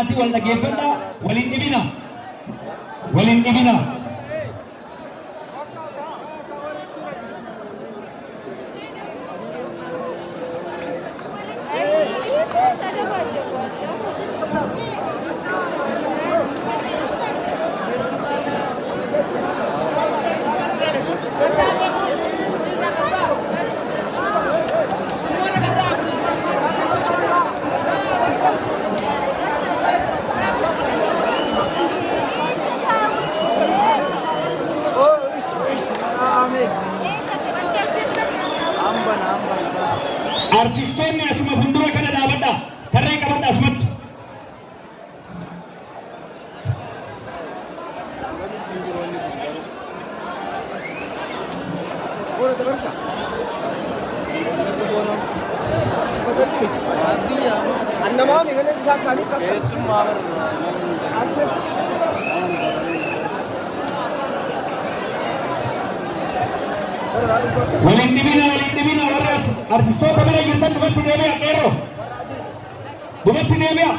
Wal dhaggeeffadhaa, waliin dhibina. Waliin dhibina. Artistoonni asuma fuuldura kana dhaabadhaa. Tarree qabadhaa asumatti. Waliin dhibina, waliin dhibina. Warri as artistoota bira jirtan dubatti deebi'a. Qeerroo, dubatti deebi'a.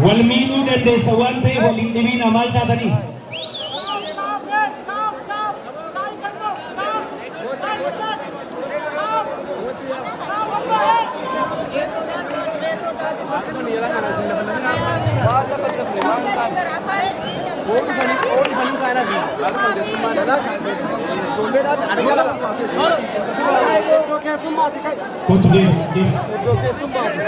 Wal miidhuu dandeessa waan ta'eef waliin dhibina. Maal taatanii? Kottu, deemi, deemi.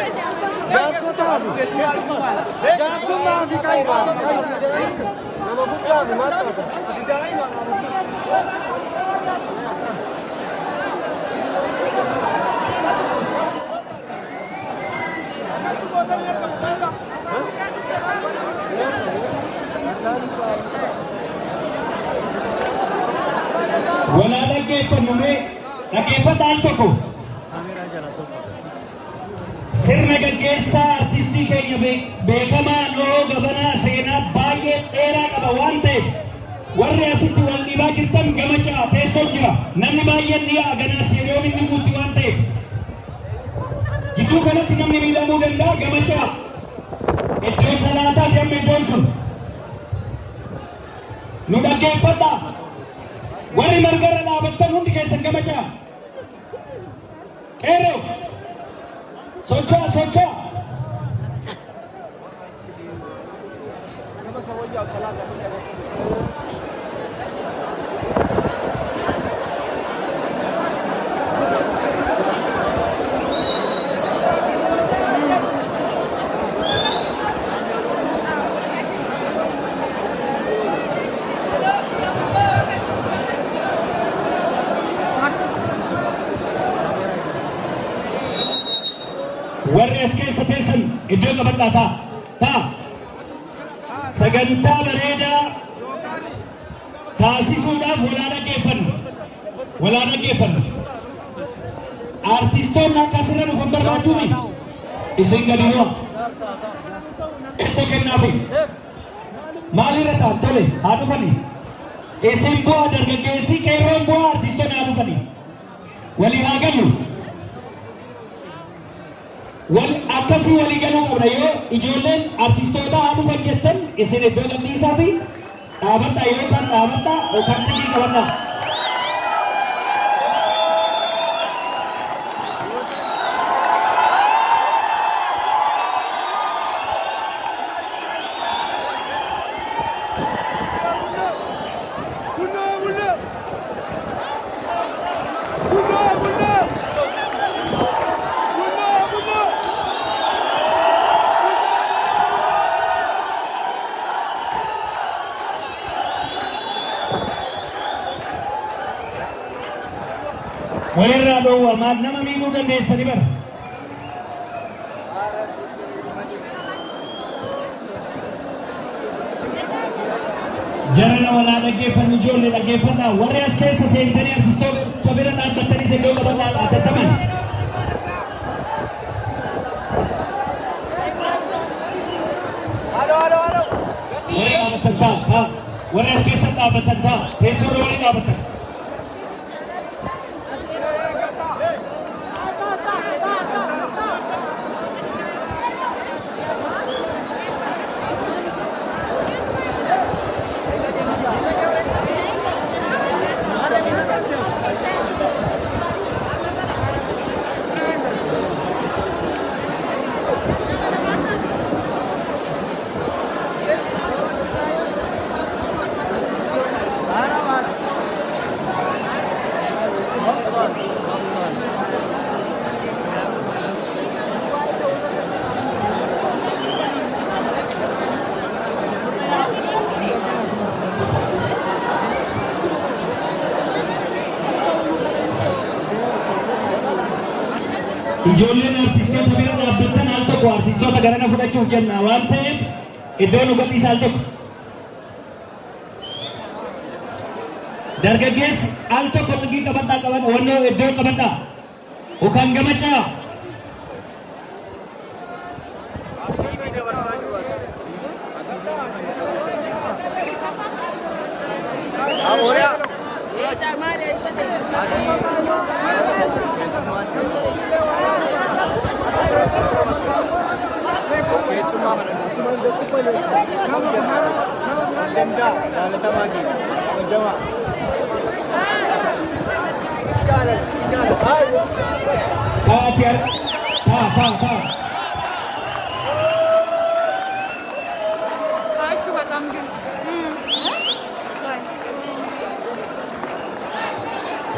Walaa dhaggeeffannu. Mee dhaggeeffadha al tokko. Sirna gaggeessaa artistii keenya beekamaa Dhoohoo Gabanaa seenaa baay'ee dheeraa qaba waan ta'eef, warri asitti wal dhiibaa jirtan gama ce'aa, teessoon jira. Namni baay'een ni yaa'a ganaa, isteediyoomiin ni guutti waan ta'eef. Jidduu kanatti namni miidhamuu danda'a, gama ce'aa. Iddoo salaataati amma iddoon sun. Nu dhaggeeffadhaa. Warri margarra dhaabattan hundi keessan gama ce'aa. Qeerroo! Socho'a, socho'a! Warri as keessa teessan iddoo qabadhaa, ta'a. Ta'a. Sagantaa bareedaa taasisuudhaaf walaa dhaggeeffannu. Walaa dhaggeeffannu. Artistoonni akka asirra dhufan barbaadduumi? Isin gadi bu'a. Iddoo kennaafi. Maalirra ta'an? Tole, haa dhufani. Isin bu'aa, dargaggeessi qeerroon bu'aa, artistoonni haa dhufani. Walii haa galu. Wal akkasii walii galuu qabna. Yoo ijoolleen artistoota haa dhufan jettan, isin iddoo gadhiisaa fi dhaabadhaa, yookaan dhaabadhaa yookaan xiqqii qabadhaa. Walirraa dhoowwa, maal nama miidhuu dandeessani bara. Jarana, walaa dhaggeeffannu. Ijoollee, dhaggeeffadhaa. Warri as keessa seentanii artistoota bira dhaabbattanis iddoo qabadhaa atattaman. Halo, halo, halo. dhaabbattan ta'a ta'a. Warri as keessa dhaabbattan ta'a. Teessoo irra warri dhaabbattan. Ijoolleen artistoota bira dhaabbattan al tokko artistoota garana fudhachuuf jenna waan ta'eef iddoo nu gadhiisa al tokko. Dargaggeessi al tokko xigii qabadhaa qabadha wannoo iddoo qabadhaa. Yookaan gama ce'aa. Taati taa taa taa. አሹ በጣም ግን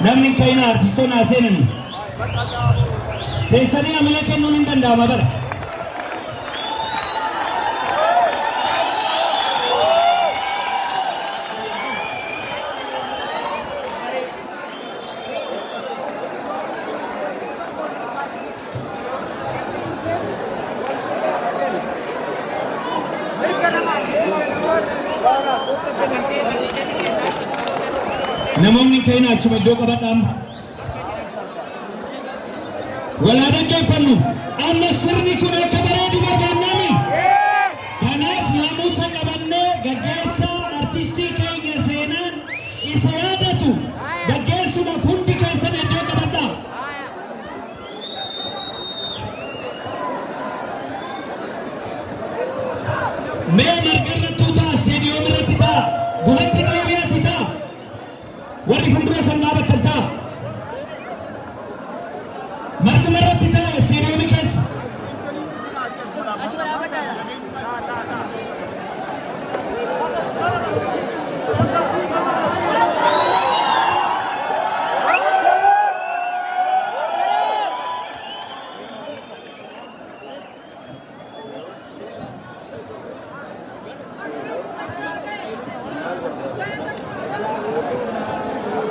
Namni hin ka'ina artistoonni haa seenani. Teessanii amala kennuun hin danda'ama bara. Namoonni hin ka'ina achuma iddoo qabadhaa amma. Walaa dhaggeeffannu amma sirni kun akka bareedu barbaannaami. Kanaaf naamusa qabannee gaggeessaa artistii keenya seenaan isa yaadatu gaggeessuudhaaf hundi keessan iddoo qabadhaa. Mee marga irrattuu ta'a, isteediyoom irratti ta'a, gubatti deebi'aatti ta'a. Warri fuuldura san dhaabattan ta'a. Marguma irratti ta'a isteediyoomii keessa.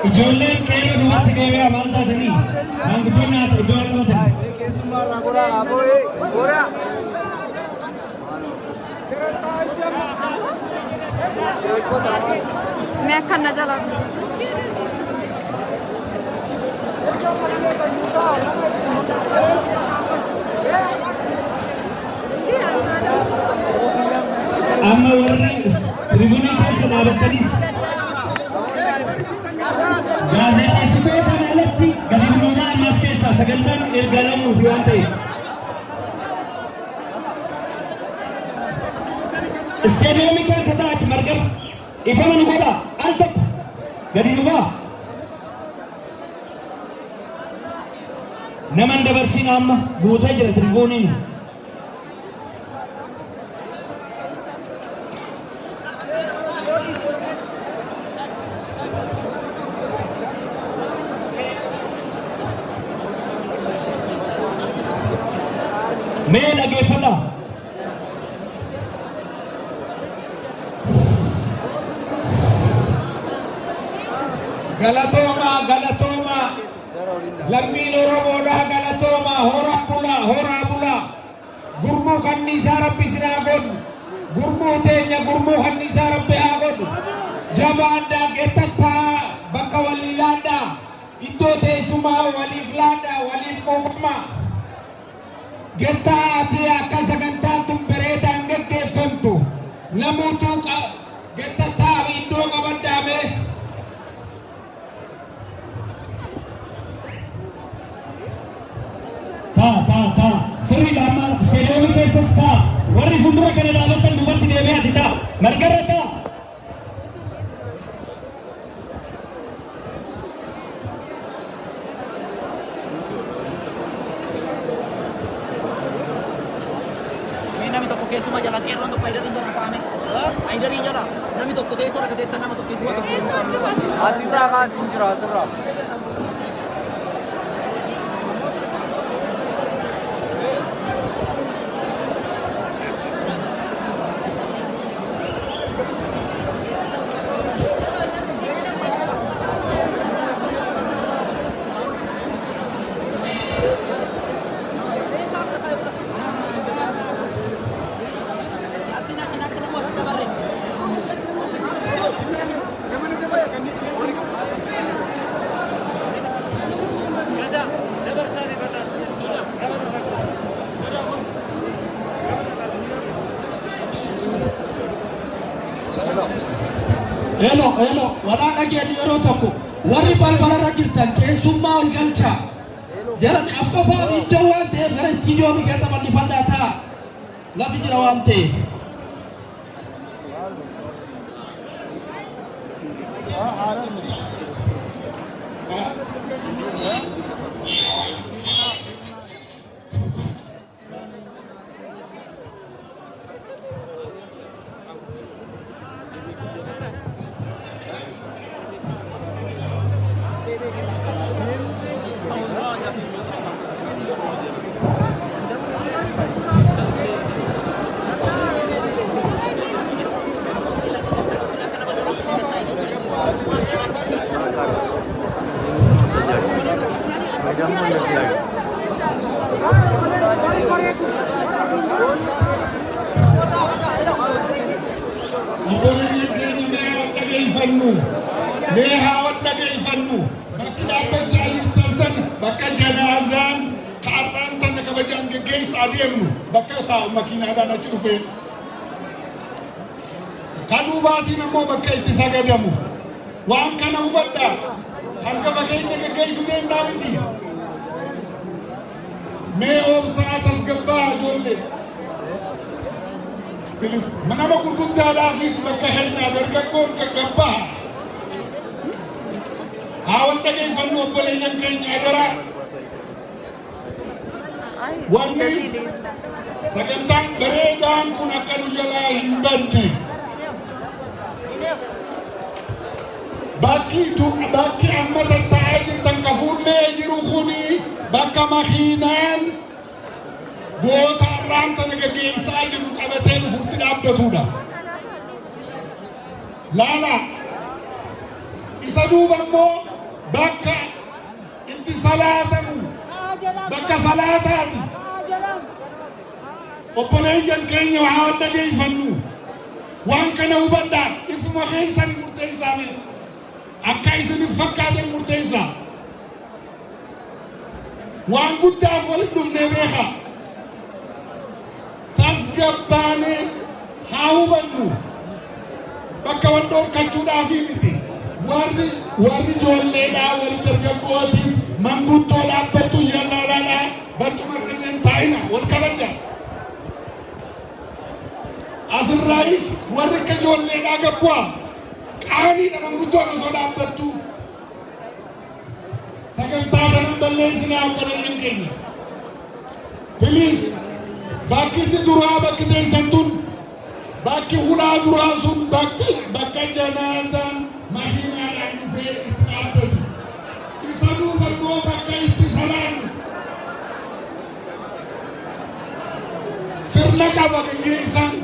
Ijoolleen qeerroo duubatti deebi'aa maal taatanii? Maanguddoonni haa ta'u iddoo haa qabatanii. ሚያካና ጀላ Amma warri tiribuunii keessa dhaabattanis gaazexeessitootaan alatti gadi bu'uudhaa ammas keessaa sagantaan erga lamuuf waan ta'eef. Isteediyoomii keessa ta'a achi margar ifama nu godha al tokko gadi nu ba'a. Nama hin dabarsin amma guutee jira tiribuuniin. Mee dhaggeeffadhaa. Galatooma, galatooma, lammiin Oromoodhaa galatooma, horaa bulaa, horaa bulaa. Gurmuu kanniisaa Rabbi isin haa godhu. Gurmuu teenya gurmuu kanniisaa Rabbi haa godhu. Jabaadhaa, geettattaa, bakka walii laadhaa, iddoo teessumaa waliif laadhaa, waliif quuqamaa. Gettaa ati akka sagantaan tun bareedaan geggeeffamtu namuutuu Gattataa iddoo qabaddaame. Taa taa taa sirriidha amma isteediyoomii keessas taa warri fuuldura kana dhaabatan duubatti deebi'aati taa margarra taa. Mee namni tokko keessuma jala qeerroon tokko Ayidarii jala kaa'ame. Ayidarii jala namni tokko teessoo argateetta nama tokko keessuma tokko. Asirraa kaasiin jira asirraa. Elo, elo, walaa dhageenyu yeroo tokko warri balbalarra jirtan keessummaa ol galchaa. Jaran as qofaa iddoo waan ta'eef gara istiidiyoomii keessa bal'ifadhaa ta'a. Lafi jira waan ta'eef. Obboleeyyan keenya mee haa dhageeffannu. Mee haa dhageeffannu. Bakki dhaabbachaa jirtan sana bakka janaazaan kaarraan tana kabajaan geggeessaa adeemnu bakka taa'u makiinaadhaan achi dhufee. Ka duubaatiin ammoo bakka itti sagadamu. Waan kana hubadhaa. Hangafa keenya geggeessuu deemnaa miti. Mee obsaa tasgabbaa ijoollee. Nama gurguddaadhaafis bakka kennaa dargaggoon gaggabbaa. Haa wal dhageeffannu obboleeyyan keenya adaraa. Wanni sagantaan bareedaan kun akka nu jalaa hin badne. Bakki bakki amma tattaa'aa jirtan ka fuullee jiru kuni bakka makiinaan goota har'aan tana gaggeessaa jiru qabatee dhufutti dhaabbatudha. Laala isa duuba immoo bakka itti salaatamu bakka salaataati. Obboleeyyan keenya haa dhageeffannu. Waan kana hubadhaa ifuma keessan murteessaa mee. Akka isiniif fakkaatan murteessaa. Waan guddaaf walitti dhufnee beekaa. Tasgabbaanee haa hubannu. Bakka wal dhorkachuudhaafii miti. Warri warri ijoolleedhaa warri dargaggootis manguddoo dhaabbattu yallaalaadhaa barcuma irra hin taa'ina wal kabaja. Asirraayis warri akka ijoolleedhaa gabbu'aa qaaniidha manguddoon osoo dhaabbattu. Sagantaa kanan balleessinaa obboleeyyan keenya. Please bakki itti duraa bakki teessan tun bakki hulaa duraa sun bakka bakka janaazaan makiinaadhaan dhufee itti dhaabbatu. Isa duuba immoo bakka itti salaannu. Sirna qaba gaggeessaan.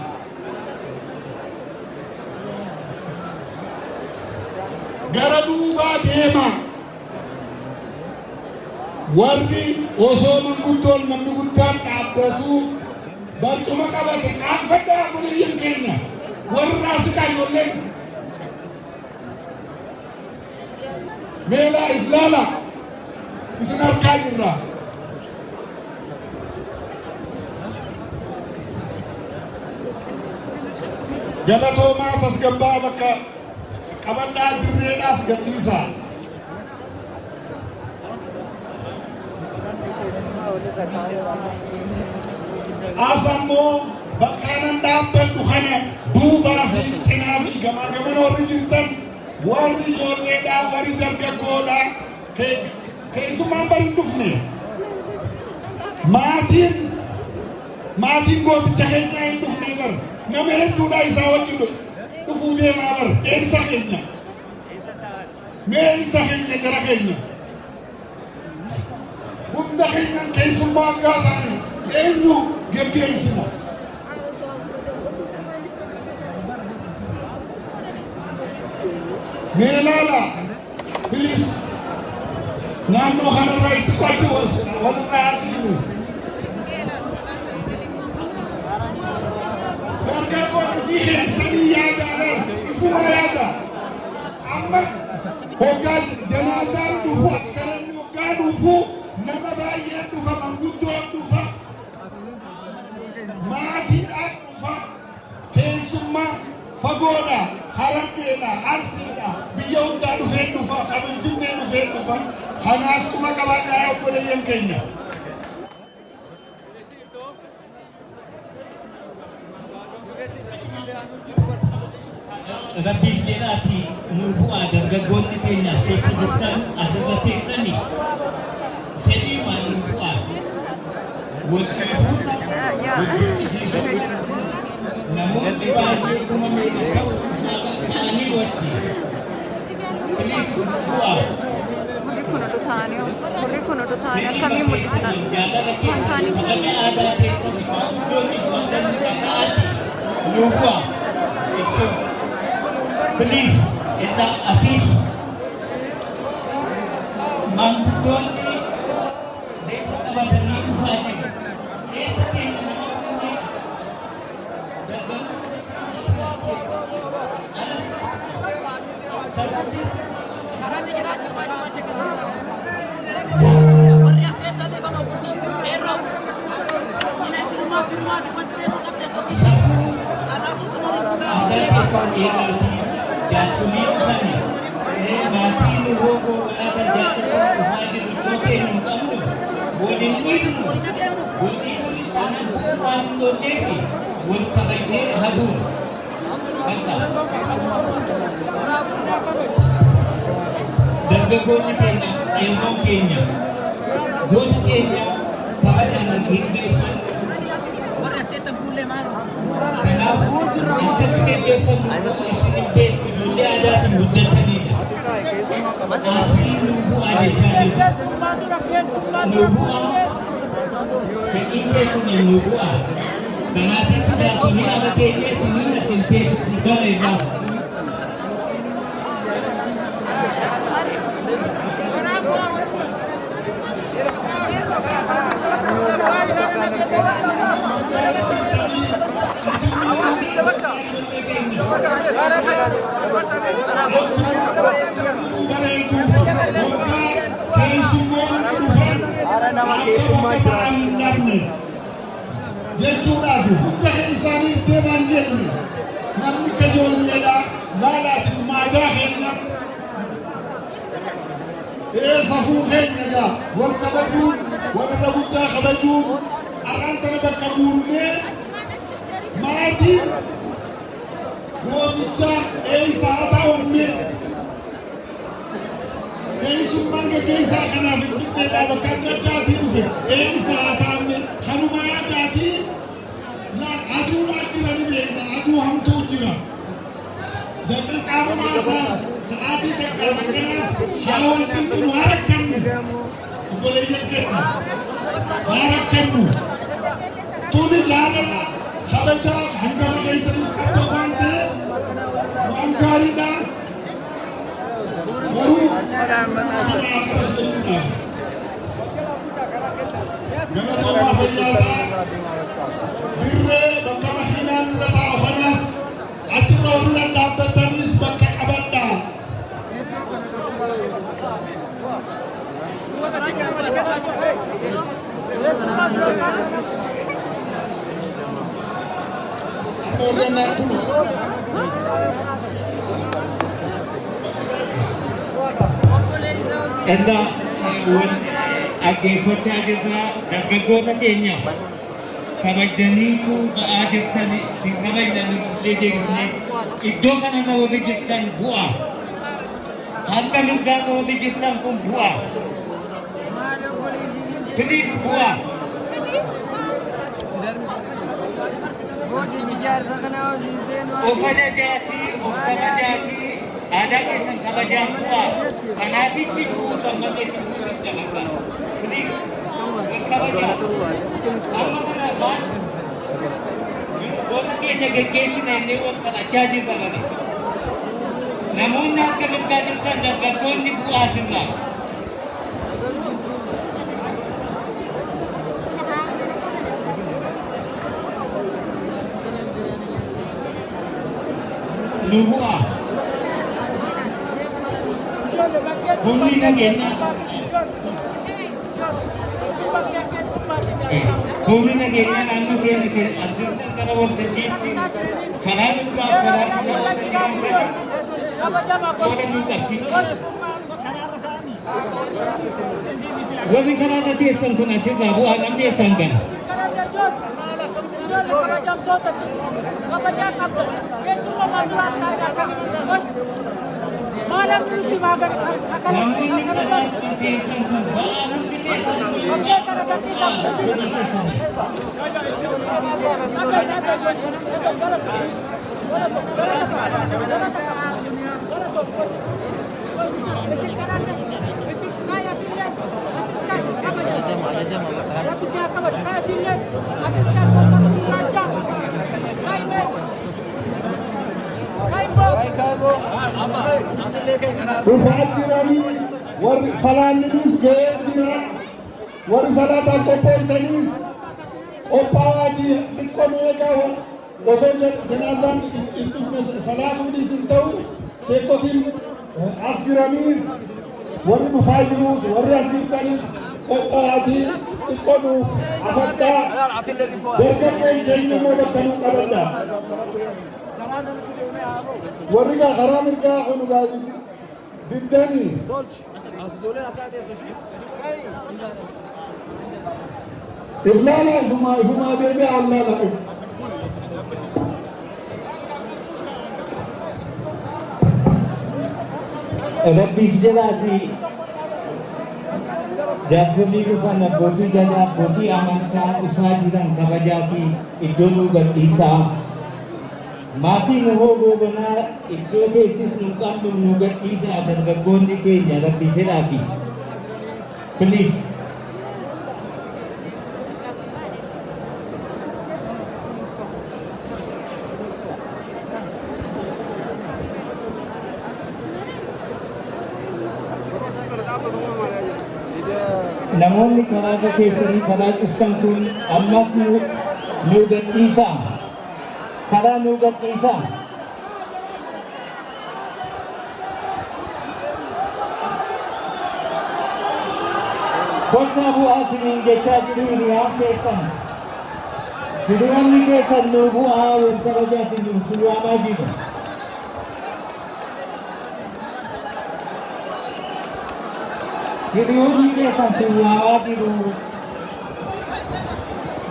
Gara duubaa deema. Warri osoo manguddoon namni guddaan dhaabbatu barcuma qabate qaanfadhaa obboleeyyan keenya. Warri asiqaa ijoolleen. Meelaa islaala isin harkaa jirra. Galatoomaa, tasgabbaa, bakka qabadhaa, dirreedhaas gadhiisaa. As ammoo bakka nan dhaabbadhu kana duubaa fi cinaa fi gamaa gamana warri jirtan, warri ijoolleedhaa, warri dargaggoodhaa, keessumaan bari hin dhufne. Maatiin gooticha keenyaa hin dhufne bar. Nama hedduudha isaa wajjin dhufuu deemaa bar. Eessa keenya? Mee eessa keenya, jara keenya? Hunda keenyaan keessummaa hangaa taane eenyu geggeessina? Mee ilaala, please, naannoo kanarraa itti qochi walirraa asiinu. Dargaggoonni fi keessanii yaadaadhaan ifuma yaada. Amma hoggaa janaazaan dhufu, akkananni hoggaa dhufu, nama baay'ee dhufa, manguddoon dhufa, maatiidhaan dhufa, keessummaa fagoodha, Harargeedha, Arsiidha, biyya hundaa dhufee dhufa, kan Finfinnee dhufee dhufa. Kanaas quba qabaadhaa, obboleeyyan keenya. Rabbiif jedhaati nu bu'aa. Dargaggoonni keenya as keessa jirtan, asirra teessanii fedhii waan nu bu'aa. Wal dhiibuurra, wal dirqisiisuurra, namoonni baay'ee kuma meeqa ta'u ta'anii wajji. Please, nu bu'aa. Warri kun oduu ta'anii akkamiin mul'isan? Jaalala keessan, kabaja aadaa keessan, maanguddootiif wanta nurra ka'aati nu bu'aa. Isu please, inna asiis maanguddoonni reefa qabatanii dhufaa jiru. Eessa keenya nama kunneen dargaggoonni alas Warri as teessan dhiifama guutii. Qeerroo. Ina isinumaa firmaa fi wanti reefu qabdan tokkicha. Kanaafuu kun horii dhugaa. Aadaa keessan eegaatii. Jaarsolii dhufani, maatiin nurroo goobanaa kan jaallatan dhufaa jiru. Iddoo keenya hin qabnu, wal hin dhiibnu. Wal dhiibuunis taanaan bu'uu waan hin oolleefi wal kabajnee haduun bakka. Dargaggoonni keenya, qeerroon keenya, goota keenya kabajaan geggeessan. Warri as teessan fuullee maaloo. Kanaaf akkatti geggeeffannu isin hin beektu, ijoollee aadaatiin guddatanidha. Asii nu bu'aa jechaa jiru. Nu bu'aa, fedhiin keessaniin nu bu'aa. Kanaatiif jaarsolii ala keenya isiniin asin teessisnu gara irraa. Keessummoonni dhufan akka bakka ta'an hin dhabne jechuudhaaf hunda isaaniis deemaan jenne. Namni akka ijoolleedha laalaati aadaa keenyaatti ee safuu keenya gaa wal kabajuun, walirra guddaa kabajuun, har'aan tana bakka guunnee maatii gooticha eeysaa haa ta'umme. Keessummaan gaggeessaa kanaaf Finfinneedhaa bakka adda addaatii dhufe eeysaa haa ta'amme. Kanuma yaadaatii aduudhaan jira, ni beekna, aduu hamtuu jira. Daqiiqaa muraasa, sa'aatii takka akkanaaf haa wal cinqinu, haa rakkannu, obboleeyyan keenya, haa rakkannu. Tuni jaalala kabajaa hangafa keessaniif qabda waan ta'eef waan gaariidha. Garuu sirna kanaa qabatu jechuudha. Galatoomaa, fayyaa ta'a. Dirree bakka makiinaan irra taa'u kanaas achirra warri dhadhaabbataniis bakka qabadhaa. Amma warri kun Ella wal dhaggeeffachaa jirra dargaggoota keenya kabajaniitu ba'aa jirtan sin kabajna illee deebifne iddoo kanarra warri jirtan bu'a. Harka mirgaarra warri jirtan kun bu'a. Please bu'a. Of ajajaatii, of kabajaatii, aadaa keessan kabajaa bu'a. Kanaafitti buutu ammallee itti buutu dabalata. Please, wal kabajaa. Amma kana waan goota keenya geggeessina innee wal kadhachaa jirra malee. Namoonni harka mirgaa jirtan dargaggoonni bu'aa sirraa. Nu bu'aa. Humni nageenyaa humni nageenyaa naannoo keenya as jirtan gara waltajjiitti karaa mirgaaf karaa bitaa warra jiran kana qooda nuu qabsiisu. Warri karaarra teessan kun asirraa bu'aa namni eessaan gala? Namoonni karaarra teessan kun ba'aa hundi keessan fedhii keessanii. Dhufaa jiranii warri salaanninis ga'ee jira. Warri salaataaf qophooytanis qophaa'aatii xiqqoo nu eegaa osoo janaazaan hin dhufne salaatuunis hin ta'u sheekotiin as jiranii warri dhufaa jirus warri as jirtanis qophaa'aatii xiqqoo nuuf afadhaa dargaggoon keenya immoo bakka nuu qabadhaa. Warri gaa karaa mirgaa kun gaa diddanii. Iflaala ifumaa ifumaa deebi'a wallaala. Rabbiif jedhaatii jaarsolii dhufan abbootii gadaa abbootii amantaa dhufaa jiran kabajaatii iddoo nuu gadhiisaa. Maatii nu hoo goobanaa iddoo teessisnu hin qabnu nu gadhiisaa dargaggoonni keenya rabbiif jedhaatii. Please. Namoonni karaa irra teessanii karaa cuftan kun ammas nu gadhiisaa. Karaa nu gadhiisaa. Kottaa bu'aa isiniin jechaa jiru hiriyaan keessan. Hiriyoonni keessan nuu bu'aa wal kabajaa isin waamaa jiru. Hiriyoonni keessan sin waamaa jiru.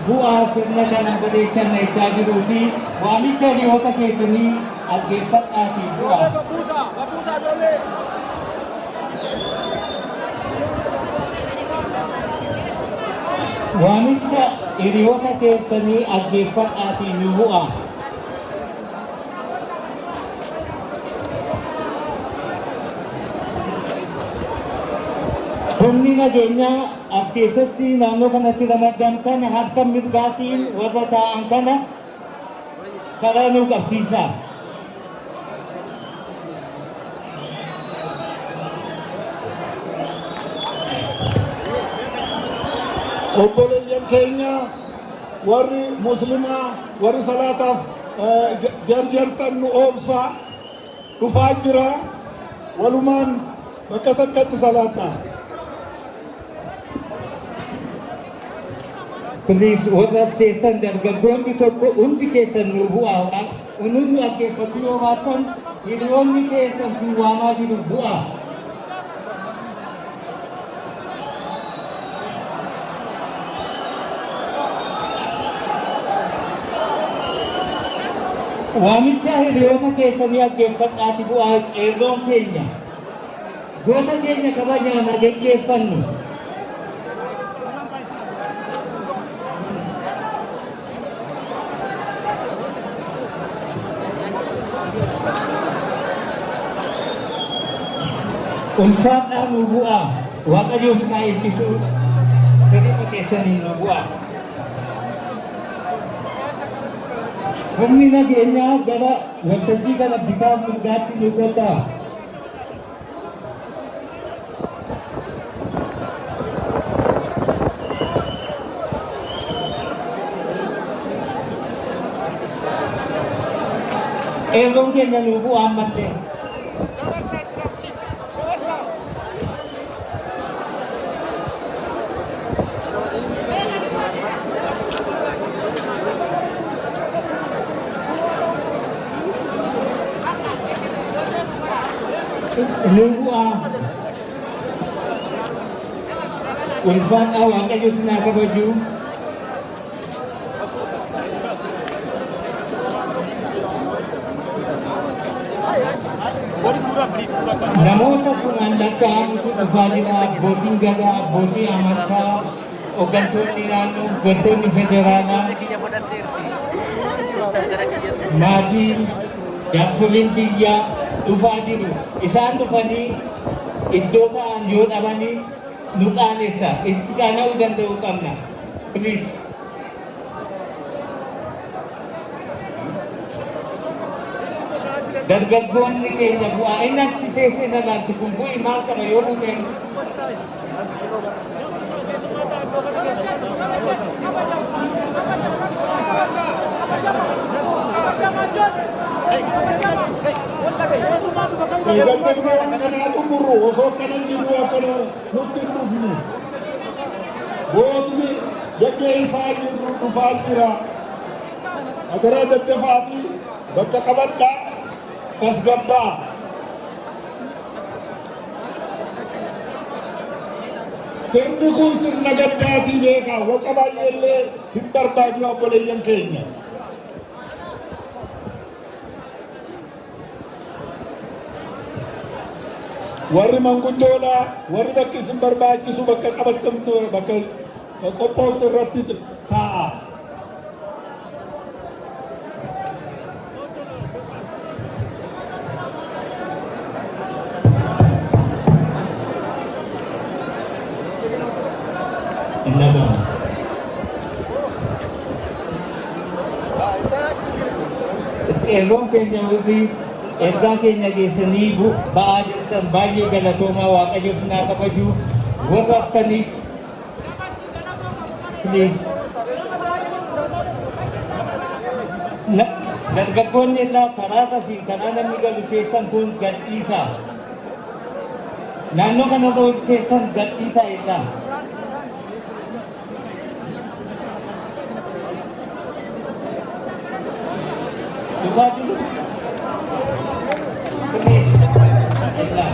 Bu'aa sirna kana bareechan jechaa jiruuti. Waamicha hiriyoota keessanii dhaggeeffadhaatii bu'aa. Waamicha hiriyoota keessanii dhaggeeffadhaatii nu bu'aa. Humni nageenyaa as keessatti naannoo kanatti ramadamtan harka mirgaatiin warra taa'an kana karaa nuu qabsiisaa. Obboleeyyan keenya warri muslimaa warri salaataaf jarjartan nu oomsaa dhufaa jira walumaan bakka takkatti salaadhaa. Please warra seessan dargaggoonni tokko hundi keessan nu bu'aa waan nu dhaggeeffachuu yoo baattan hiriyoonni keessan si waamaa jiru bu'aa. Waamicha hiriyoota keessanii dhaggeeffadhaati bu'aa. Qeerroon keenya goota keenya kabajaan haa geggeeffannu. Ulfaadhaa nu bu'aa. Waaqayyoos naa eebbisu, sirriima keessaniin nu bu'aa. Humni nageenyaa gara waltajjii kana bitaa mirgaatti nu godhaa. Qeerroon keenya nu bu'aa ammallee. Nu bu'aa. Ulfaadhaa, Waaqayyo sinaa kabaju. Namoota kumaan lakkaa'amutu dhufaa jira. Abbootiin gadaa, abbootii amantaa, hooggantoonni naannoo, hooggantoonni federaalaa, maatiin, jaarsoliin biyyaa dhufaa jiru. Isaan dhufanii iddoo ta'an yoo dhabanii nu qaanessa. Itti qaana'uu danda'uu qabna. Please. Dargaggoonni keenya bu'aa. Inni achi teessee na laalti kun bu'i, maal qaba yoo buuteen? Daddafnee akkanaa xumurru osoo akkana hin jirru akkana nutti hin dhufne. Gootni gaggeessaa jirru dhufaa jira. Agaraa daddafaatii bakka qabadhaa, tasgabbaa. Sirni kun sirna gaddaatii beekaa, waca baay'eellee hin barbaadu obboleeyyan keenya. Warri manguddoodha, warri bakki isin barbaachisu bakka qabattan, bakka qophoofte irratti taa'a. Hin dhaga'amu. Qeerroon keenya fi ergaa keenya geessanii ba'aa jirtan baay'ee galatoomaa, Waaqayyo sinaa kabaju. Warra haftanis please. Dargaggoonni illaa karaa tasiin karaa namni galu teessan kun gadhiisaa. Naannoo kanarra hojii teessan gadhiisaa illaa. Dhufaa jiru. Please. Illaa.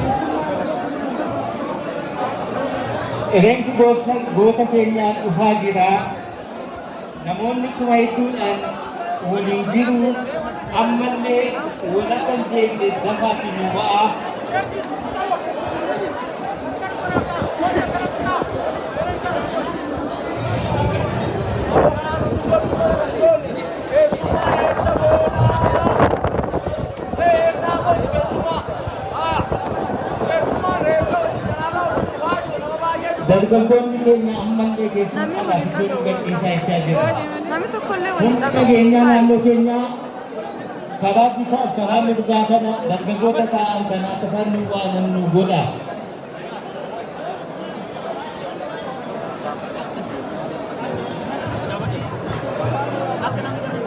Reenfi goota keenyaa dhufaa jira. Namoonni kuma hedduudhaan waliin jiru. Ammallee walakka hin deemne, dafaati nu ba'aa. Dargaggoonni keenya ammallee Namni keessummaadhaaf waliin iddoo nu gadhiisaa jechaa jira. Namni tokkollee waliin Humni dhagahu. nageenyaa naannoo keenyaa karaa bitaaf karaa mirgaa kana dargaggoota taa'an kana akka isaan nu waanan nu godha. Akka namni gara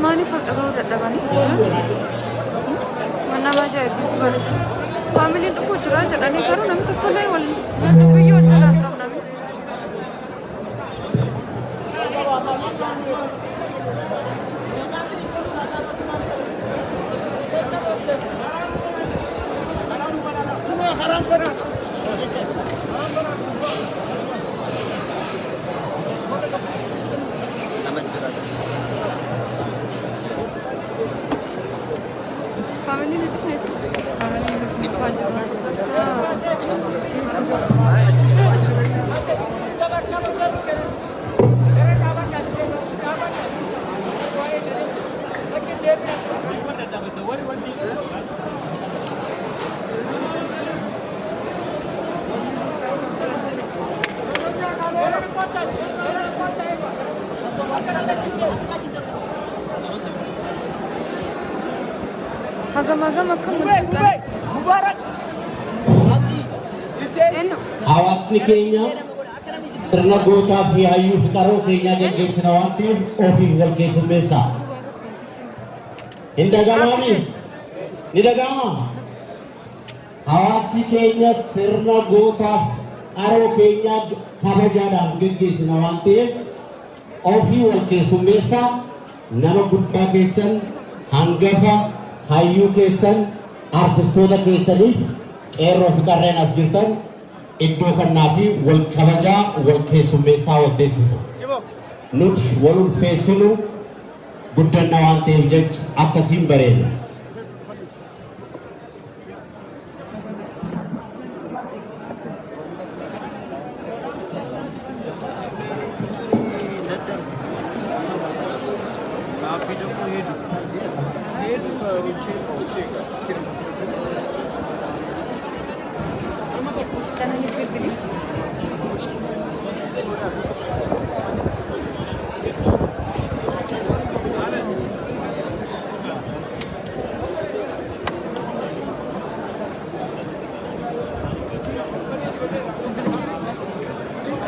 Maaliif ol dhaga'uu dadhabanii? Waan nama ajaa'ibsiisu bara. Faamiliin dhufuu jira jedhanii garuu namni tokkollee wal namni guyyuu wal jalaa hin qabu namni. Hagam hagam akkam hojjetan? Eenyu? Hawaasni keenya sirna gootaa fi hayyuu fi qaroo keenyaa geggeessina waan ta'eef ofiif wal keessummeessa. Hin dhagamaami? Ni dhagama? Hawaasni keenya sirna gootaaf qaroo keenyaa kabajaadhaan geggeessina waan ta'eef ofii wal keessummeessa. Nama guddaa keessan, hangafa, hayyuu keessan, artistoota keessaniif qeerroo fi qarreen as jirtan iddoo kannaa fi wal kabajaa, wal keessummeessaa, wal teessisa. Nuti wal ulfeessinu guddanna waan ta'eef jecha akkasiin bareeda. Qananii bilbilii.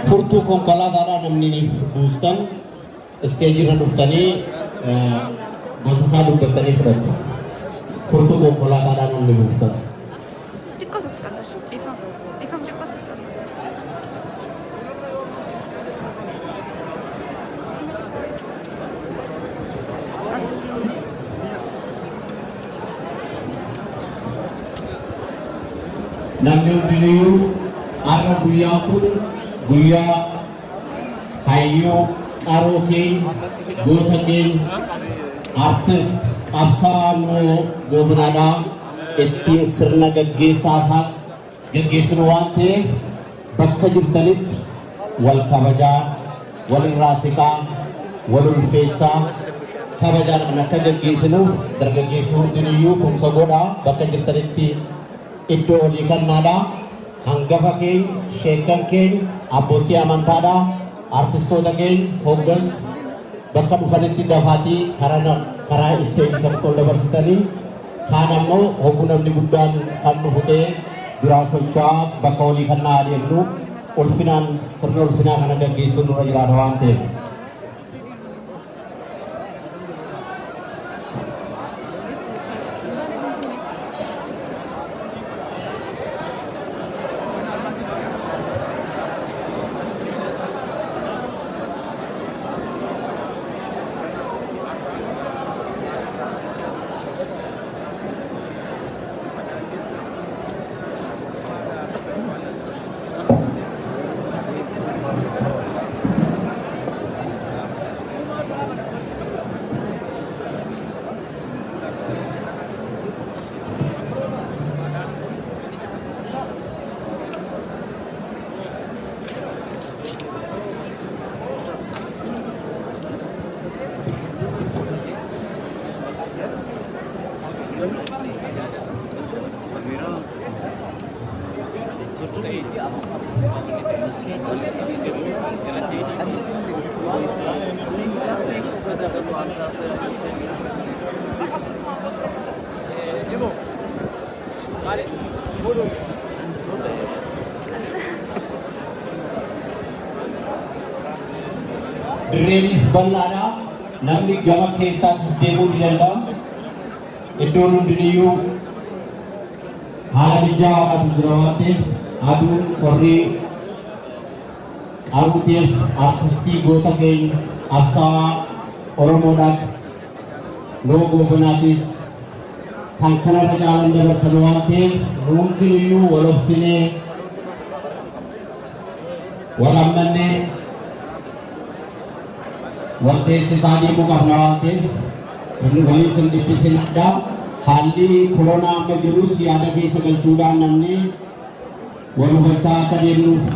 Furtuu konkolaataadhaa namni buustan isteejirra dhuftanii gosa isaa dubbattanii fudhattu. Furtuu konkolaataadhaa namni buuftan. Xiqqoo tokko caalaa. Dhiifama. Dhiifama, xiqqoo tokko caalaa. As. Namni hundinuu har'a guyyaan kun guyyaa hayyuu qaroo keenya, goota keenya, artist qabsaa'aa Nuhoo Goobanaadhaa ittiin sirna gaggeessaa isaa gaggeessinu waan ta'eef bakka jirtanitti wal kabajaa, wal irraa siqaa, wal ulfeessaa, kabajaadhaan akka gaggeessinuuf dargaggeessi hundiniyyuu tumsa godhaa. Bakka jirtanitti iddoo olii kennaadhaa. Hangafa keenya, sheekkan keenya, abbootii amantaadhaa, artistoota keenya, hooggansa bakka dhufanitti dafaatii karaa isteejii kanatti ol dabarsitanii, kaan ammoo hogguu namni guddaan kan dhufu ta'e duraa socho'aa bakka olii kannaa adeemnu. Ulfinaan sirna ulfinaa kana gaggeessuun nurra jiraata waan ta'eef. Dirreenis bal'aadha. Namni gama keessaattis deemuu ni danda'a. Iddoon hundiniyyuu haala mijaawaadhaatu jira waan ta'eef, aduun qorrii qabuteef, artistii goota keenya qabsaa'aa Oromoodhaaf Nuhoo Goobanaatis kan kanarra caalan dabarsan waan ta'eef, nu hundiniyyuu wal obsinee, wal ammannee, wal teessisaa deemuu qabna waan ta'eef waliin sin dhiphisinadha. Haalli koronaa amma jirus yaada keessa galchuudhaan namni wal hubachaa akka deemnuuf